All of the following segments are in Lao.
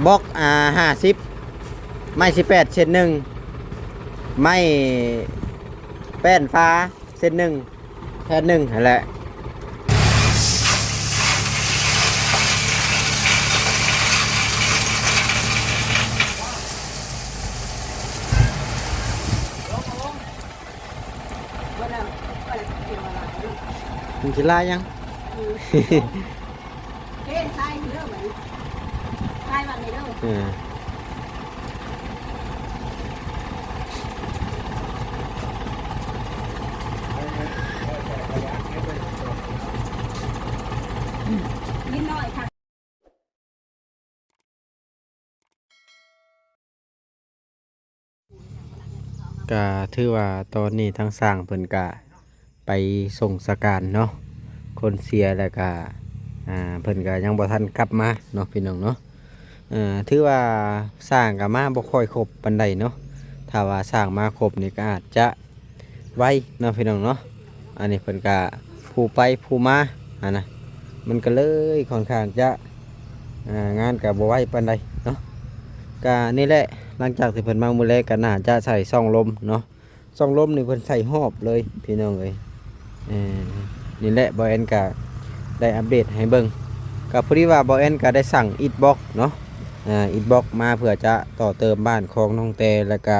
ບລັອກ ອ່າ ຫ້າສິບ ໄມ້ສິບແປດເຊັ່ນໜຶ່ງ ໄມ້ແປ້ນຟ້າເຊັ່ນໜຶ່ງ ແຜ່ນໜຶ່ງຫັ້ນແຫຼະ. ມັນຊິຫຼາຍຫຍັງ? ເດ້ ໃສ່ເດີບັດນີ້ ໃສ່ບັດນີ້ເດີ. ເອີ ນິດໜ້ອຍ. ກະຖືວ່າຕອນນີ້ທາງຊ່າງເພິ່ນກະໄປສົ່ງສະການເນາະ ຄົນເສຍ ແລ້ວກະ ອ່າ ເພິ່ນກະຍັງບໍ່ທັນກັບມາເນາະ ພີ່ນ້ອງເນາະ. ເອີ ຖືວ່າຊ່າງກະມາບໍ່ຄ່ອຍຄົບປານໃດເນາະ ຖ້າວ່າຊ່າງມາຄົບນີ້ກະອາດຈະ ໄວເນາະ ພີ່ນ້ອງເນາະ. ອັນນີ້ເພິ່ນກະຜູ້ໄປຜູ້ມາຫັ້ນນະ ມັນກະເລີຍຂ້ອນຂ້າງຈະ ອ່າ ງານກະບໍ່ໄວປານໃດເນາະ. ກະນີ້ແຫຼະ ຫຼັງຈາກທີ່ເພິ່ນມາມື້ແລກກະໜ້າຈະໃສ່ຊ່ອງລົມເນາະ ຊ່ອງລົມນີ້ເພິ່ນໃສ່ຮອບເລີຍ ພີ່ນ້ອງເອີຍ. ເອີ ນີ້ແຫຼະ ບ່າວແອນກະໄດ້ອັບເດດໃຫ້ເບິ່ງ ກະພໍດີວ່າບ່າວແອນກະໄດ້ສັ່ງອິດບລັອກເນາະ. ເອີ ອິດບລັອກມາເພື່ອຈະຕໍ່ເຕີມບ້ານຂອງນ້ອງແຕ ແລ້ວກະ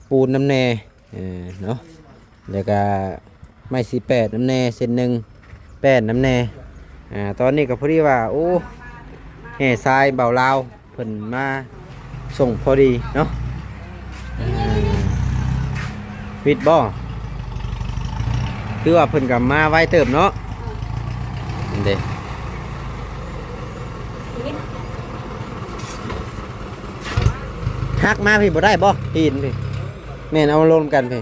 ປູນນຳແດ່ ເອີ ເນາະ ແລ້ວກະໄມ້ສີ່ແປດນຳແດ່ເສັ້ນໜຶ່ງ ແປ້ນນຳແດ່. ອ່າ ຕອນນີ້ກໍພໍດີວ່າ ໂອ້ ແຫ່ຊາຍບ່າວລາວເພິ່ນມາສົ່ງພໍດີເນາະ. ເອີ ວິດບໍ່? ຄືວ່າເພິ່ນກໍມາໄວເຕີບເນາະ. ເອີ ເດ້ ຫັກມາພີ້ບໍ່ໄດ້ບໍ່? ຕີນພີ້ ແມ່ນ ເອົາມາລົມກັນພີ້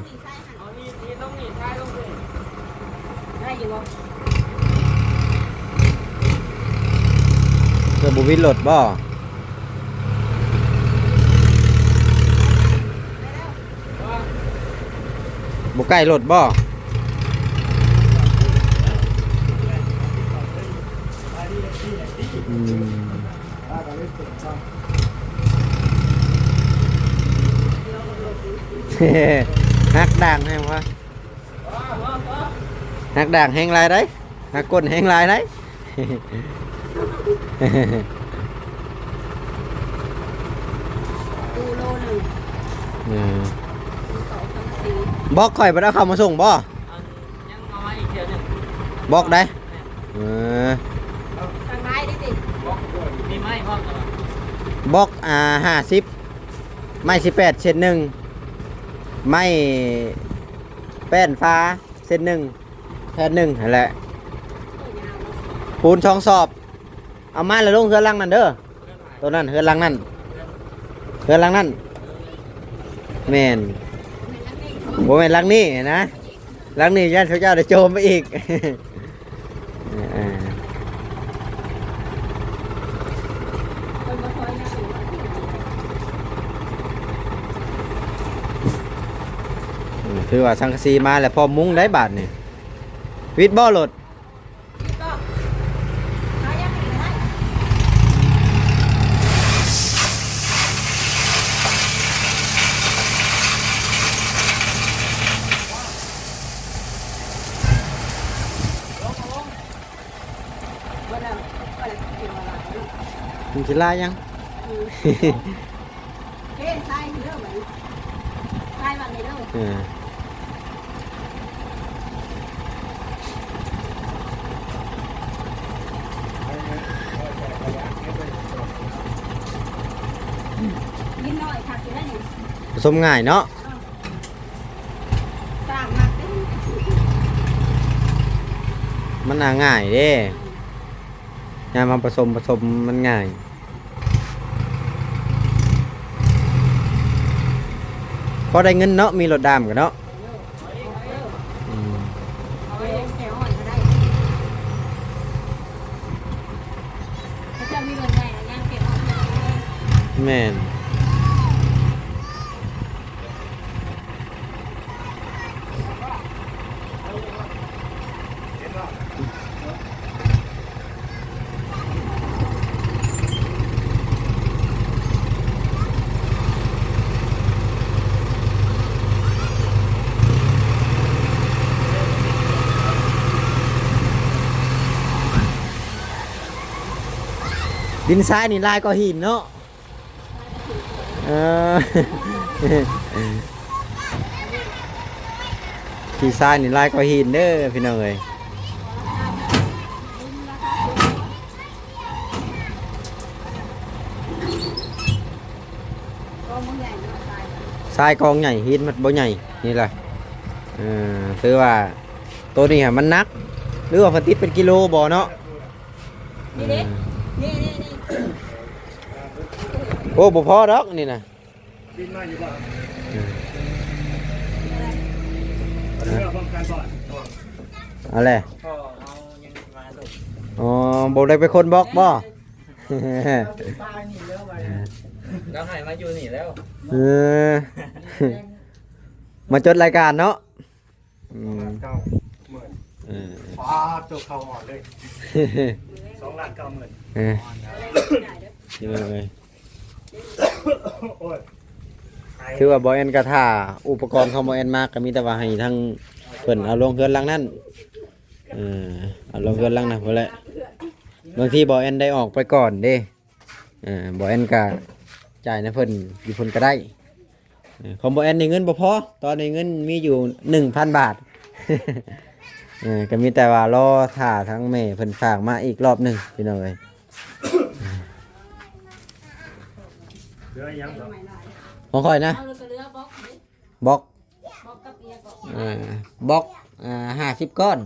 ໄດ້ຢູ່ບໍ່? ເພື່ອບໍ່ວິດລົດບໍ່? ບໍ່ໃກ້ລົດບໍ່? ອືມ ຫັກດ່າງແຮງວະ ຫັກດ່າງແຮງຫຼາຍໄດ໋ ຫັກກົ້ນແຮງຫຼາຍໄດ໋. ຕູ້ໂລໜຶ່ງ ເອີ ບລັອກຂ້ອຍບໍ່ໄດ້ເອົາເຂົ້າມາສົ່ງບໍ່? ຍັງມາໃໝ່ອີກເທື່ອໜຶ່ງ ບລັອກໄດ໋. ເອີ ມີໄມ້ພ້ອມ ບລັອກ ອ່າ ຫ້າສິບ ໄມ້ສິບແປດເຊັ່ນໜຶ່ງ ໄມ້ແປ້ນຟ້າເຊັ່ນໜຶ່ງ ແຜ່ນໜຶ່ງຫັ້ນແຫຼະ ປູນສອງສອບ ເອົາມາແລ້ວລົງເຮືອນຫຼັງນັ້ນເດີ ໂຕນັ້ນ ເຮືອນຫຼັງນັ້ນ ເຮືອນຫຼັງນັ້ນ ແມ່ນ ບໍ່ແມ່ນຫຼັງນີ້ນະ ຫຼັງນີ້ຢ້ານເຂົາເຈົ້າໄດ້ໂຈມໄປອີກ. ເອີ ເອີ ຖືວ່າສັງກະສີມາແລ້ວ ພ້ອມມຸງໄດ໋ບາດນີ້ ວິດບໍ່ລົດ? ມັນຊິຫຼາຍຫຍັງ? ເອີ ເທໃສ່ເດີບັດນີ້ ໃສ່ບັດນີ້ເດີ ເອີ ດິນນ້ອຍຄັກຢູ່ໄດ໋ນີ້ ປະສົມງ່າຍເນາະ ເອີ ສ້າງມັກເດ້ ມັນຫາງ່າຍເດ້ ຍາມເຮົາປະສົມ ປະສົມມັນງ່າຍ. ພໍໄດ້ເງິນເນາະ ມີລົດດາມກັນເນາະ ອືມ ແມ່ນ. ເ ດິນຊາຍນີ້ຫຼາຍກວ່າຫີນເນາະ. ເອີ ຂີ້ຊາຍນີ້ຫຼາຍກວ່າຫີນເດີພີ່ນ້ອງເອີຍ. ຊາຍກອງໃຫຍ່ ຫີນມັນບໍ່ໃຫຍ່ ນີ້ລະ. ເອີ ຖືວ່າໂຕນີ້ຫະມັນໜັກ ຫຼືວ່າເພິ່ນຕິດເປັນກິໂລບໍ່ເນາະ? ນີ້ເດ້ ເອີ ນີ້ ນີ້ ນີ້ ໂອ້ ບໍ່ພໍດອກນີ້ນະ. ບິນມາຢູ່ບໍ່? ເອີ ເອົາເຮືອພ້ອມກັນບໍ່? ເອົາແຫຼະ ພໍ່ເຮົາຍັງມາສົ່ງ. ອໍ ບໍ່ໄດ້ໄປຄົ້ນບລັອກບໍ່? ລາວໃຫ້ມາຢູ່ນີ້ແລ້ວ. ເອີ ມາຈົດລາຍການເນາະ. ອືມ ສອງລ້ານເກົ້າໝື່ນ. ເອີ ປາດໂຕ ເຂົ້າຮອດເລີຍ ສອງລ້ານເກົ້າໝື່ນ. ເອີ ໂອ້ຍ ຖືວ່າບໍ່ແອນກະຖ້າອຸປະກອນຂອງບໍ່ແອນມາ ກະມີແຕ່ວ່າໃຫ້ທາງເພິ່ນເອົາລົງເຮືອນຫຼັງນັ້ນ. ເອີ ເອົາລົງເຮືອນຫຼັງນັ້ນພຸ້ນແຫຼະ. ບາງທີບໍ່ແອນໄດ້ອອກໄປກ່ອນເດ້. ເອີ ບໍ່ແອນກະຈ່າຍນຳເພິ່ນຢູ່ພຸ້ນກະໄດ້. ເອີ ຂອງບໍ່ແອນນີ້ເງິນບໍ່ພໍ ຕອນນີ້ເງິນມີຢູ່ໜຶ່ງພັນບາດ. ເອີ ກະມີແຕ່ວ່າລໍຖ້າທາງແມ່ເພິ່ນຝາກມາອີກລອບໜຶ່ງພີ່ນ້ອງເອີຍ. ເຫຼືອອີ່ຫຍັງບໍ່? ຂອງຂ້ອຍນະ ເອົາແລ້ວກະເຫຼືອບລັອກເດ້ ບລັອກ ບລັອກກັບອີ່ຫຍັງເກາະ? ເອີ ບລັອກ ອ່າ ຫ້າສິບກ້ອນ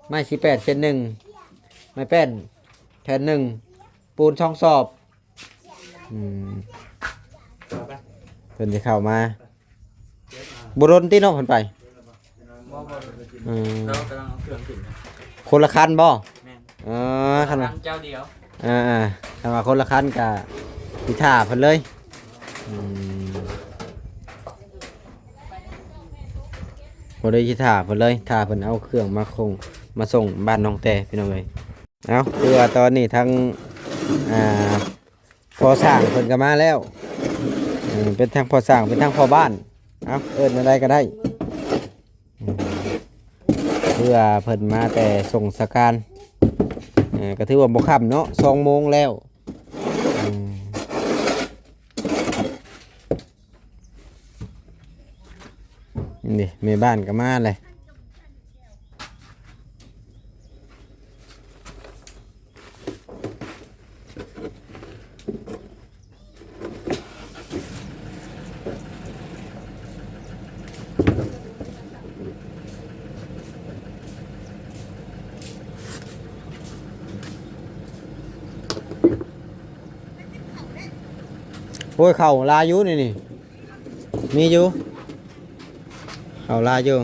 ໄມ້ສີ່ແປດເສັ້ນໜຶ່ງ ໄມ້ແປ້ນແຜ່ນໜຶ່ງ ປູນສອງສອບ. ອືມ ເພິ່ນຊິເຂົ້າມາ ບໍ່ດົນຕິເນາະເພິ່ນໄປ? ບໍ່ ບໍ່. ອືມ ລາວກຳລັງເອົາເຄື່ອງຂຶ້ນນະ. ຄົນລະຄັນບໍ່? ແມ່ນ. ເອີ ຄັນວ່າ ເຈົ້າດຽວ. ອ່າໆ ຄັນວ່າຄົນລະຄັນກະຊິຖ້າເພິ່ນເລີຍ. ອືມ ບໍ່ໄດ້ຊິຖ້າເພິ່ນເລີຍ ຖ້າເພິ່ນເອົາເຄື່ອງມາຄົງ ມາສົ່ງບ້ານນ້ອງແຕພີ່ນ້ອງເອີຍ. ເອົາ ຄືວ່າຕອນນີ້ທາງ ອ່າ ພໍ່ຊ່າງເພິ່ນກະມາແລ້ວ. ເອີ ເປັນທັງພໍ່ຊ່າງ ເປັນທັງພໍ່ບ້ານ ເອົາ ເອີ້ນແນວໃດກະໄດ້. ເອີ ຄືວ່າເພິ່ນມາແຕ່ສົ່ງສະການ ເອີ ກະຖືວ່າບໍ່ຄ່ຳເນາະ ສອງໂມງແລ້ວ. ອືມ ນີ້ເດ້ ແມ່ບ້ານກະມາແຫຼະ. ໂອ້ຍ ເຂົ້າຫຼາຍຢູ່ນີ້ ນີ້ ມີຢູ່ ເຂົ້າຫຼາຍຢູ່.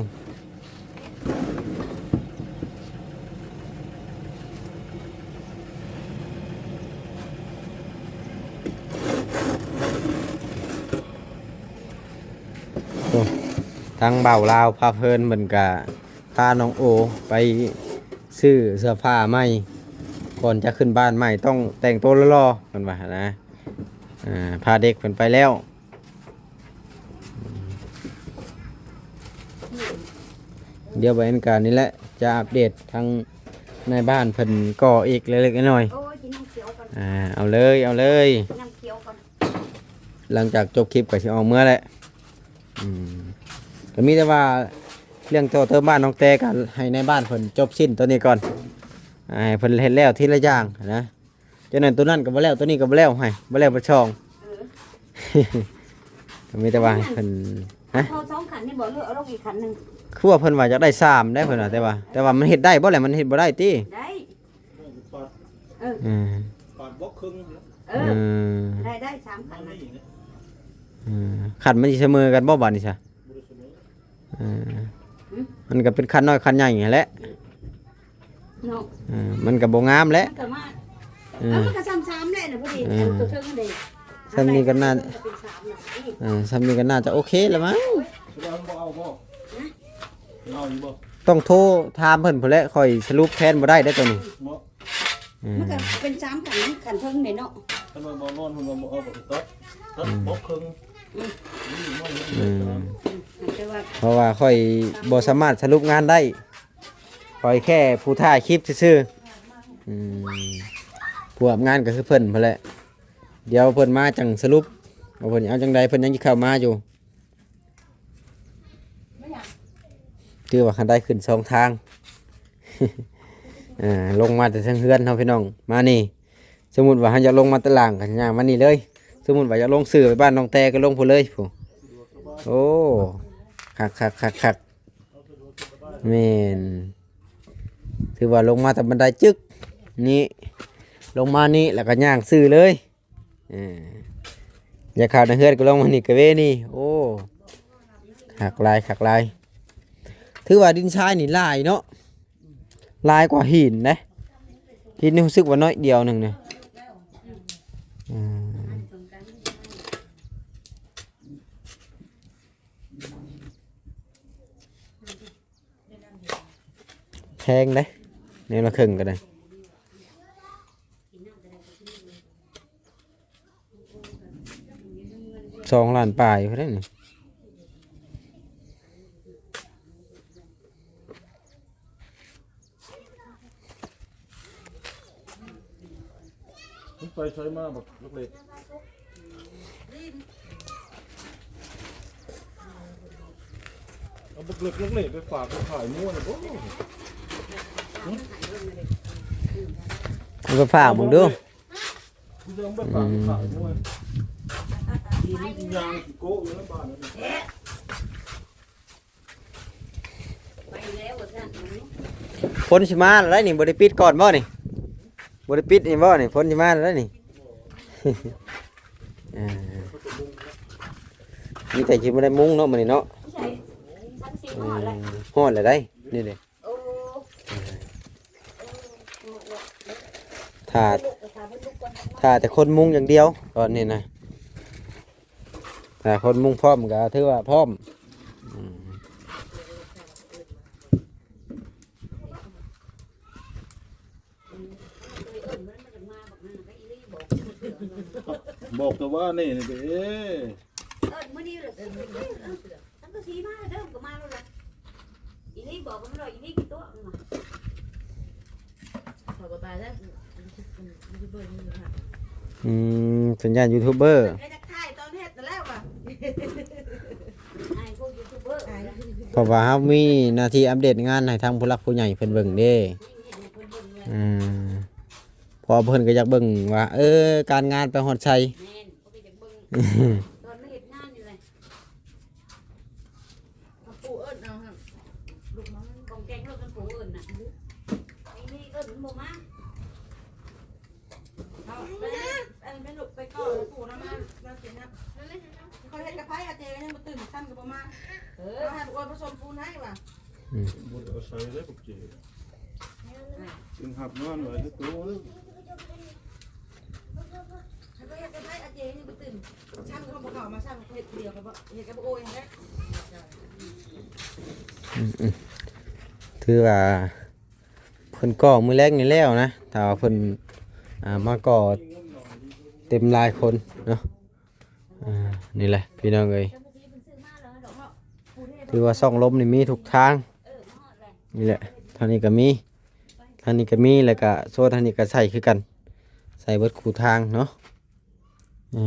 ໂອ້ ທາງບ່າວລາວພາເພີນເພິ່ນກະພານ້ອງໂອໄປຊື້ເສື້ອຜ້າໃໝ່ ກ່ອນຈະຂຶ້ນບ້ານໃໝ່ຕ້ອງແຕ່ງໂຕຫຼໍ່ໆ ເພິ່ນວ່ານະ. ອ່າ ພາເດັກເພິ່ນໄປແລ້ວ. ດຽວບ່າວແອນກະນີ້ແຫຼະ ຈະອັບເດດທາງນາຍບ້ານເພິ່ນກໍ່ອີກເລັກໆນ້ອຍໆ. ໂອ້ຍ ກິນນ້ຳຂຽວກ່ອນ. ອ່າ ເອົາເລີຍ ເອົາເລີຍ ກິນນ້ຳຂຽວກ່ອນ. ຫຼັງຈາກຈົບຄລິບກະຊິອອກເມືອແຫຼະ. ອືມ ກະມີແຕ່ວ່າເລື່ອງຕໍ່ເຕີມບ້ານນ້ອງແຕກະໃຫ້ນາຍບ້ານເພິ່ນຈົບສິ້ນໂຕນີ້ກ່ອນ ໃຫ້ເພິ່ນເຮັດແລ້ວທີລະຢ່າງນະ. ຈັ່ງນັ້ນໂຕນັ້ນກະບໍ່ແລ້ວ ໂຕນີ້ກະບໍ່ແລ້ວ ໃຫ້ບໍ່ແລ້ວເບິດຊ່ອງ. ເອີ ກະມີແຕ່ວ່າໃຫ້ເພິ່ນ ຮະ ເອົາສອງຂັ້ນນີ້ບໍ່ ຫຼືເອົາລົງອີກຂັ້ນໜຶ່ງ? ຄືວ່າເພິ່ນວ່າຢາກໄດ້ສາມໄດ໋ ເພິ່ນວ່າ ແຕ່ວ່າ ແຕ່ວ່າມັນເຮັດໄດ້ບໍ່ແຫຼະ ມັນເຮັດບໍ່ໄດ້ຕິ? ໄດ້ ເອີ ເອີ ປາດບໍ່ເຄິ່ງ. ເອີ ເອີ ໄດ້ ໄດ້ສາມຂັ້ນນະ. ເອີ ຂັ້ນມັນຊິສະເໝີກັນບໍ່ບາດນີ້ຊະ? ບໍ່ໄດ້ສະເໝີ. ເອີ ຫຶ ມັນກະເປັນຄັນນ້ອຍຄັນໃຫຍ່ຫັ້ນແຫຼະເນາະ. ເອີ ມັນກະບໍ່ງາມແຫຼະ ມັນກະມາ ເອີ ເອີ ມັນກະສ່ຳໆແຫຼະນະ ພໍດີ ເອີ ອັນໂຕເທິງຫັ້ນເດ້. ສ່ຳນີ້ກະໜ້າ ເອີ ສ່ຳນີ້ກະໜ້າຈະໂອເຄລະມັ້ງ. ແສດງວ່າບໍ່ເອົາບໍ່? ຫຶ ເອົາຢູ່ບໍ່? ຕ້ອງໂທຖາມເພິ່ນພຸ້ນແຫຼະ ຂ້ອຍສະຫຼຸບແທນບໍ່ໄດ້ເດ້ໂຕນີ້. ບໍ່ ອືມ ມັນກະເປັນສາມຂັ້ນ ຂັ້ນເທິງເດ້ເນາະ. ຄັນວ່າບໍ່ນອນ ເພິ່ນວ່າບໍ່ເອົາ ກໍຕັດ ຕັດ ອືມ ບລັອກເຄິ່ງ. ອືມ ອືມ ແຕ່ວ່າ ເພາະວ່າຂ້ອຍບໍ່ສາມາດສະຫຼຸບງານໄດ້ ຂ້ອຍແຄ່ຜູ້ຖ່າຍຄລິບຊື່ໆ. ອືມ ຜູ້ຮັບງານກໍຄືເພິ່ນພຸ້ນແຫຼະ. ດຽວເພິ່ນມາຈັ່ງສະຫຼຸບວ່າເພິ່ນເອົາຈັ່ງໃດ, ເພິ່ນຍັງຊິເຂົ້າມາຢູ່. ຖືວ່າຄັນໄດ້ຂຶ້ນສອງທາງ ເອີ ລົງມາແຕ່ເທິງເຮືອນເຮົາພີ່ນ້ອງ ມານີ້. ສົມມຸດວ່າເຮົາຢາກລົງມາຕະລ່າງກໍຍ່າງມານີ້ເລີຍ. ສົມມຸດວ່າຢາກລົງຊື່ໄປບ້ານນ້ອງແຕ່ກໍລົງພຸ້ນເລີຍພຸ້ນ. ໂອ້ ຄັກໆໆໆ ແມ່ນ. ຖືວ່າລົງມາແຕ່ບັນໄດຈຶກນີ້ ລົງມານີ້ແລ້ວກໍຍ່າງຊື່ເລີຍ. ເອີ ຢາກເຂົ້າໃນເຮືອນກໍລົງມານີ້ກະເວນີ້. ໂອ້ ຄັກຫຼາຍ ຄັກຫຼາຍ. ຖືວ່າດິນຊາຍນີ້ຫຼາຍເນາະ ຫຼາຍກວ່າຫີນເດ້. ຫີນນີ້ຮູ້ສຶກວ່າໜ້ອຍດຽວໜຶ່ງນະ. ອືມ ແພງເດ້ ແນວລະເຄິ່ງກໍໄດ້ ສອງລ້ານປາຍພຸ້ນເດ້ນີ້. ມັນໄປໃສມາບັກເລັກໆ ເອົາບັກເລັກໆໄປຝາກໄປຂາຍງົວນີ້ບໍ່? ເອົາໄປຝາກເບິ່ງດູ. ຝົນຊິມາແລ້ວນີ້ ບໍ່ໄດ້ປິດກ່ອນບໍ່ນີ້? ບໍ່ໄດ້ປິດນີ້ບໍ່ນີ້? ຝົນຊິມາແລ້ວນີ້. ເອີ ມີແຕ່ຊິບໍ່ໄດ້ມຸງເນາະມື້ນີ້ເນາະ. ອືມ ຮ້ອນແລ້ວໄດ໋ ນີ້ເດ້. ໂອ້ ຖ້າ ຖ້າແຕ່ຄົນມຸງຢ່າງດຽວຕອນນີ້ນະ. ຖ້າຄົນມຸງພ້ອມກໍຖືວ່າພ້ອມ. ອືມ ບອກແຕ່ວ່ານີ້ນີ້ເດ້. ເອີ້ນມື້ນີ້ລະ ສັງກະສີມາແລ້ວເດີ ກໍມາໂລດລະ. ອີ່ຫຼີບອກກັບມັນວ່າ ອີ່ຫຼີກິນຕົວະ ມັນວ່າ. ຂ້ອຍບໍ່ຕາຍແລ້ວ ຢູທູບເບີນີ້ນະ. ອືມ ສັນຍານຢູທູບເບີ ເພິ່ນກໍຢາກຖ່າຍຕອນເຮັດນັ້ນແຫຼະວ່າ ອາຍພວກຢູທູບເບີ ອາຍ ເພາະວ່າເຮົາມີໜ້າທີ່ອັບເດດງານໃຫ້ທາງຜູ້ຫຼັກຜູ້ໃຫຍ່ເພິ່ນເບິ່ງເດ້. ອືມ ເພາະວ່າເພິ່ນກໍຢາກເບິ່ງວ່າ ເອີ ການງານໄປຮອດໃສ. ແມ່ນ ເພິ່ນກໍຢາກເບິ່ງ ຕອນມາເຮັດງານນີ້ແຫຼະ. ເອົາປູເອີ້ນເອົາຫັ້ນ ລູກມາ ກອງແກງໂລດ ມັນປູເອີ້ນນະ. ໄອ້ນີ້ເອີ້ນມັນບໍ່ມາ. ເອົາໄປ ອັນແມ່ລູກໄປກ່ອນ ປູນຳມາ ມາກິນນະ. ເຂົາເຮັດກັບໃຜ ອາເຈກໍຍັງບໍ່ຕື່ນ ຊັ້ນກໍບໍ່ມາ. ເອີ ເອົາໃຫ້ອວຍຜະສົມປູນໃຫ້ວ່າ. ອືມ ບໍ່ໄດ້ເອົາໃສ່ເດ້ພວກເຈ ຈຶ່ງຮັບງານໄວ້ແຕ່ໂຕ. ໃຫ້ເຂົາເຮັດກັບໃຜ ອາເຈຍັງບໍ່ຕື່ນ ຊ່າງເຂົາບໍ່ເຂົ້າມາ ຊ່າງເຂົາເຮັດຜູ້ດຽວ ເຂົາບໍ່ເຮັດກັບບໍ່ໂອຍຫັ້ນແຫຼະ. ອືມ ອືມ ຖືວ່າເພິ່ນກໍ່ມື້ແລງນີ້ແລ້ວນະ ຖ້າວ່າເພິ່ນ ອ່າ ມາກໍ່ເຕັມຫຼາຍຄົນເນາະ. ອ່າ ນີ້ແຫຼະພີ່ນ້ອງເອີຍ ຖືວ່າຊ່ອງລົມນີ້ມີທຸກທາງ. ນີ້ແຫຼະ ທາງນີ້ກໍມີ ທາງນີ້ກໍມີ ແລ້ວກໍໂຊນທາງນີ້ກໍໃສ່ຄືກັນ ໃສ່ເບິດຄູ່ທາງເນາະ. ເອີ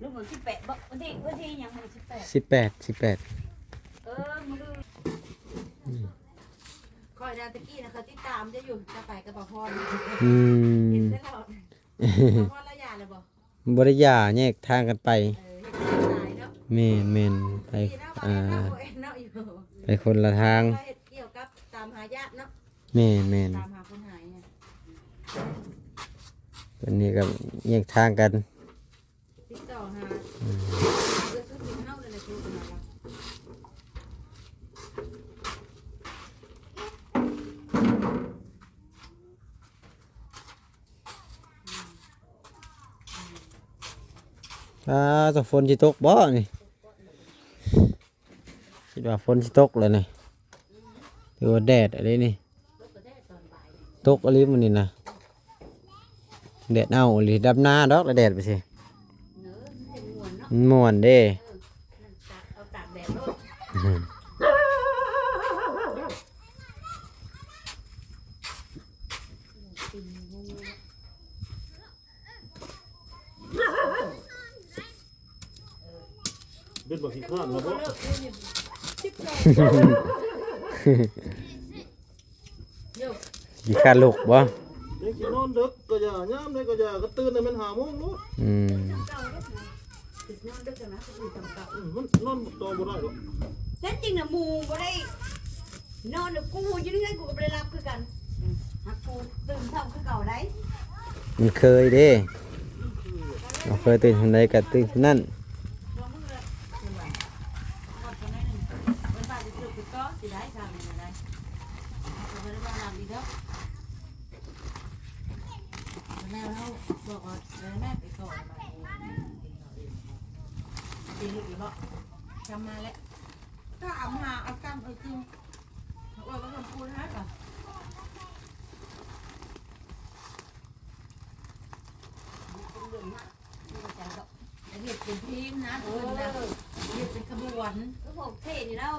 ລູກມື້ສິບແປດບໍ່? ວັນທີ ວັນທີຫຍັງ? ມື້ສິບແປດ ສິບແປດ ສິບແປດ. ເອີ ມື້ອື່ນ ອືມ ຂ້ອຍນະ ຕະກີ້ນະ ຂ້ອຍຕິດຕາມເຈົ້າຢູ່ ເຈົ້າໄປກັບບ່າວພອນ ອືມ ເຫັນຕະຫຼອດ. ບ່າວພອນລາວຢ່າແລ້ວບໍ່? ບໍ່ໄດ້ຢ່າ ແຍກທາງກັນໄປ. ເອີ ເຮັດງານຫຼາຍເນາະ. ແມ່ນໆ ໄປ ດີເນາະ ອ່າ ເນາະ ຢູ່ ໄປຄົນລະທາງ. ເຮັດກ່ຽວກັບຕາມຫາຍາດເນາະ. ແມ່ນໆ ຕາມຫາຄົນຫາຍ. ຕອນນີ້ກໍແຍກທາງກັນ ຕິດຕໍ່ຫາ ອືມ ເອື້ອຍສຸດເຮົານັ້ນແຫຼະ ໂທໄປຫາລາວ. ອ່າ ຕະຝົນຊິຕົກບໍ່ນີ້? ຄິດວ່າຝົນຊິຕົກແລ້ວນີ້ ຫຼືວ່າແດດອັນນີ້ນີ້. ຕົກອີ່ຫຼີມື້ນີ້ນະ ແດດເອົາອີ່ຫຼີ ດຳນາດອກລະແດດໄປຊິ ເອີ ມັນຈະມ່ວນເນາະ ມັນມ່ວນເດ້ ເອີ ມັນຕາກ ເອົາຕາກແດດໂລດ ອືມ. ເປັນບໍ່ຂີ້ຄ້ານແລ້ວບໍ່? ຂີ້ຄ້ານລຸກບໍ່? ຍັງຊິນອນເດິກກໍຢ່າ ຍາມໃດກໍຢ່າ ກໍຕື່ນໃຫ້ແມ່ນຫ້າໂມງໂລດ ອືມ ນອນເດິກນະ ອືມ ມັນນອນຕໍ່ບໍ່ໄດ້ດອກ ແທ້ຈິງນະ ໝູ່ບໍ່ໄດ້ ນອນ ແລ້ວກູຢູ່ໃນເຮືອນ ກູກໍບໍ່ໄດ້ຫຼັບຄືກັນ ອືມ ຫາກກູຕື່ນເຊົ້າຄືເກົ່າໄດ໋ ມັນເຄີຍເດ້ ເຮົາເຄີຍຕື່ນຊ່ຳໃດກໍຕື່ນຊ່ຳນັ້ນ ແມ່ເຮົາບອກວ່າ ເອີ ແມ່ໄປກ່ອນ ໄປກິນເຂົ້າເອງ ຕີລູກຢູ່ບໍ່? ຈຳມາແລ້ວ ກໍອຳຫາ ອາກຳ ເອີ ຈິງ ເອີ ກໍຄຳພູດໃຫ້ກ່ອນ ເຮັດເປັນທີມນະ ເອີ ເພິ່ນນະ ເຮັດເປັນຂະບວນ ຄືພວກເທ່ນີ້ແລ້ວ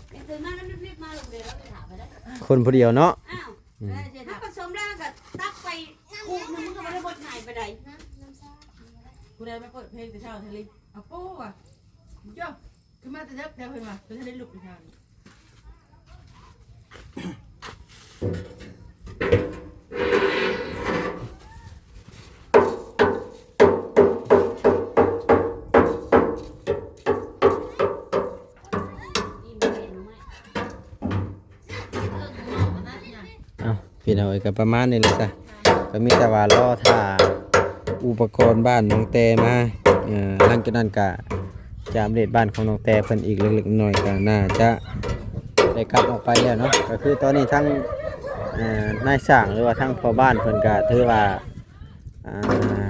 ໄປເຊີນມາແລ້ວ ລີບໆ ມາ ເລີຍ ເລີຍ ໄປຖາມໄປໄດ້ ຄົນຜູ້ດຽວເນາະ ອ້າວ ອືມ ຖ້າປະສົມແລ້ວກໍຕັກໄປຄູ່ໜຶ່ງ ມັນກໍບໍ່ໄດ້ບົດຫາຍປານໃດ ຜູ້ໃດມາເປີດເພງແຕ່ເຊົ້າທະເລ ອາໂປ້ວ່າ ໂຢ ຄືມາແຕ່ເດິກແທ້ ເພິ່ນວ່າ ເພິ່ນທັນໄດ້ລຸກຢູ່ເຊົ້ານີ້ ເອົ້າ ພີ່ນ້ອງເອີຍ ກໍປະມານນີ້ແຫຼະຊະ ກໍມີແຕ່ວ່າລໍຖ້າອຸປະກອນບ້ານນ້ອງແຕມາ ເອີ ຫຼັງຈາກນັ້ນກໍຈະອັບເດດບ້ານຂອງນ້ອງແຕເພິ່ນອີກເລັກໆນ້ອຍໆ ກໍໜ້າຈະໄດ້ກັບອອກໄປແລ້ວເນາະ ກໍຄືຕອນນີ້ທັງ ເອີ ນາຍຊ່າງ ຫຼືວ່າທັງພໍ່ບ້ານເພິ່ນກໍຖືວ່າ ອ່າ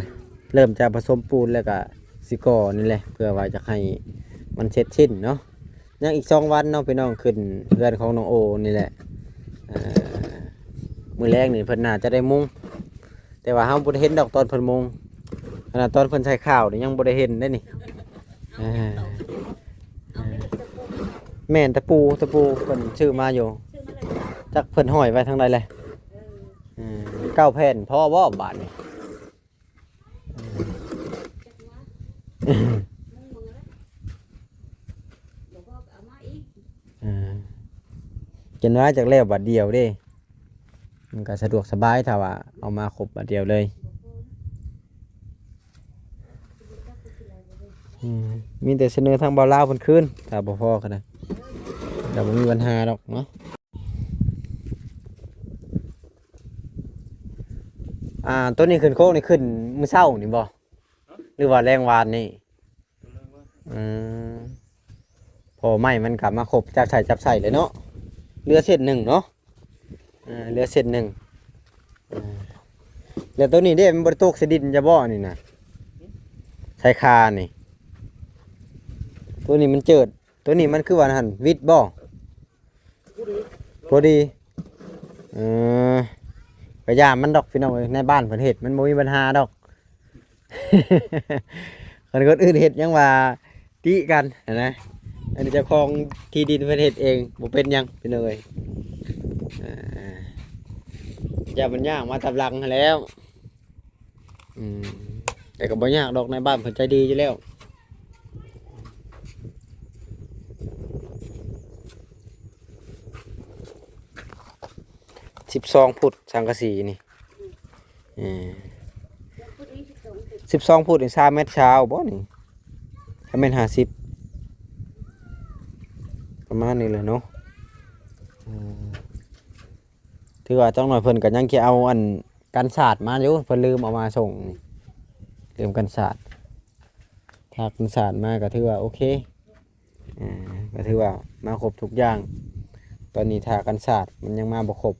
ເລີ່ມຈະປະສົມປູນ ແລ້ວກໍຊິກໍ່ນີ້ແຫຼະ ເພື່ອວ່າຈະໃຫ້ມັນເສັດສິ້ນເນາະ ຍັງອີກສອງວັນເນາະພີ່ນ້ອງ ຂຶ້ນເຮືອນຂອງນ້ອງໂອນີ້ແຫຼະ ເອີ ມື້ແລງນີ້ເພິ່ນໜ້າຈະໄດ້ມຸງ ແຕ່ວ່າເຮົາບໍ່ໄດ້ເຫັນດອກຕອນເພິ່ນມຸງ ຂະໜາດຕອນເພິ່ນໃສ່ຂາວນີ້ຍັງບໍ່ໄດ້ເຫັນເດ້ນີ້ ເອີ ແມ່ນຕະປູ ຕະປູເພິ່ນຊື້ມາຢູ່ ຈັກເພິ່ນຫ້ອຍໄວ້ທາງໃດແຫຼະ ເອີ ເກົ້າແຜ່ນພໍບໍ່ບາດນີ້? ອ່າ ຈົນວ່າຈັກແລ້ວບາດດຽວເດ້ ມັນກໍສະດວກສະບາຍຖ້າວ່າເອົາມາຄົບບາດດຽວເລີຍ ອືມ ມີແຕ່ສະເໜີທາງບ່າວລາວເພິ່ນຄືນ ຖ້າບໍ່ພໍກໍໄດ້ ກໍບໍ່ມີບັນຫາດອກເນາະ. ອ່າ ໂຕນີ້ຂຶ້ນໂຄກນີ້ຂຶ້ນມື້ເຊົ້ານີ້ບໍ່ ຫຼືວ່າແລງວານນີ້? ອືມ ເພາະໄມ້ມັນກໍມາຄົບຈັບໃສ່ຈັບໃສ່ເລີຍເນາະ ເຫຼືອເສັ້ນໜຶ່ງເນາະ ເອີ ເຫຼືອເສັ້ນໜຶ່ງ ເອີ ແລ້ວໂຕນີ້ເດ້ ມັນບໍ່ໄດ້ຕົກໃສ່ດິນຈະບໍ່ນີ້ນະ ຊາຍຄານີ້ ໂຕນີ້ມັນເຈີດ ໂຕນີ້ມັນຄືວ່າຫັ້ນ ວິດບໍ່? ພໍດີ ເອີ ກະຢ່າມັນດອກພີ່ນ້ອງເອີຍ ໃນບ້ານເພິ່ນເຮັດມັນບໍ່ມີບັນຫາດອກ ຄັນຄົນອື່ນເຮັດຍັງວ່າຕິກັນຫັ້ນນະ ອັນນີ້ເຈົ້າຂອງທີ່ດິນເພິ່ນເຮັດເອງ ບໍ່ເປັນຫຍັງພີ່ນ້ອງເອີຍ ອ່າ ຢ່າມັນຍ່າງມາຕາມຫຼັງຫັ້ນແລ້ວ. ອືມ ແຕ່ກໍບໍ່ຍາກດອກ ນາຍບ້ານເພິ່ນໃຈດີຢູ່ແລ້ວ ສິບສອງຟຸດສັງກະສີນີ້ ເອີ ສິບສອງຟຸດນີ້ ສາມແມັດຊາວບໍ່ນີ້ ຖ້າແມ່ນຫ້າສິບ ປະມານນີ້ແຫຼະເນາະ ເອີ. ຖືວ່າຈັກໜ້ອຍເພິ່ນກໍຍັງຊິເອົາອັນກັນສາດມາຢູ່ ເພິ່ນລືມເອົາມາສົ່ງນີ້ ລືມກັນສາດ ຖ້າກັນສາດມາກໍຖືວ່າໂອເຄ ອ່າ ກໍຖືວ່າມາຄົບທຸກຢ່າງ ຕອນນີ້ຖ້າກັນສາດມັນຍັງມາບໍ່ຄົບ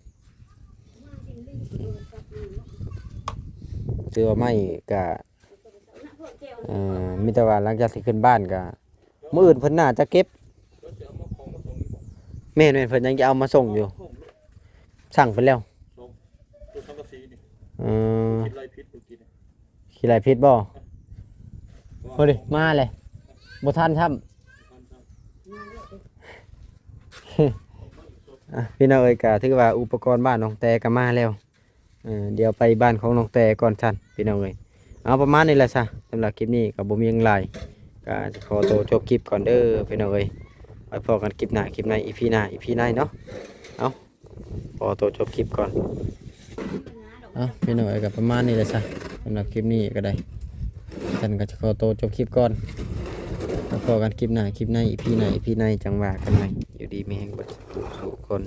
ຖືວ່າໄມ້ກະ ເອີ ມີແຕ່ວ່າຫຼັງຈາກທີ່ຂຶ້ນບ້ານກະ ມື້ອື່ນເພິ່ນໜ້າຈະເກັບ ແມ່ນໆ ເພິ່ນຍັງຈະເອົາມາສົ່ງຢູ່ ສັ່ງເພິ່ນແລ້ວ ເອີ ຂີ້ໄລ່ພິດບໍ່? ໂອ້ ມາເລີຍ ບໍ່ທັນຊ້ຳ. ອ່ະ ພີ່ນ້ອງເອີຍ ກະຖືວ່າອຸປະກອນບ້ານນ້ອງແຕກະມາແລ້ວ. ເອີ ດຽວໄປບ້ານຂອງນ້ອງແຕກ່ອນຊັ້ນ ພີ່ນ້ອງເອີຍ. ເອົາ ປະມານນີ້ແຫຼະຊະ ສຳລັບຄລິບນີ້ກໍບໍ່ມີຫຍັງຫຼາຍ ກໍຂໍໂຕຈົບຄລິບກ່ອນເດີ ພີ່ນ້ອງເອີຍ. ໄວ້ພໍ້ກັນຄລິບໜ້າ ຄລິບໃນ ອີພີໜ້າ ອີພີໃນເນາະ. ເອົາ ຂໍໂຕຈົບຄລິບກ່ອນ. ເອົາ ພີ່ນ້ອງເອີຍ ກໍປະມານນີ້ແຫຼະຊະ ສຳລັບຄລິບນີ້ກໍໄດ້ ຊັ້ນກໍຈະຂໍໂຕຈົບຄລິບກ່ອນ. ໄວ້ພໍ້ກັນຄລິບໜ້າ ຄລິບໃນ ອີພີໜ້າ ອີພີໃນ ຈັ່ງວ່າກັນໃໝ່. ຢູ່ດີມີແຮງເບິດທຸກຄົນ.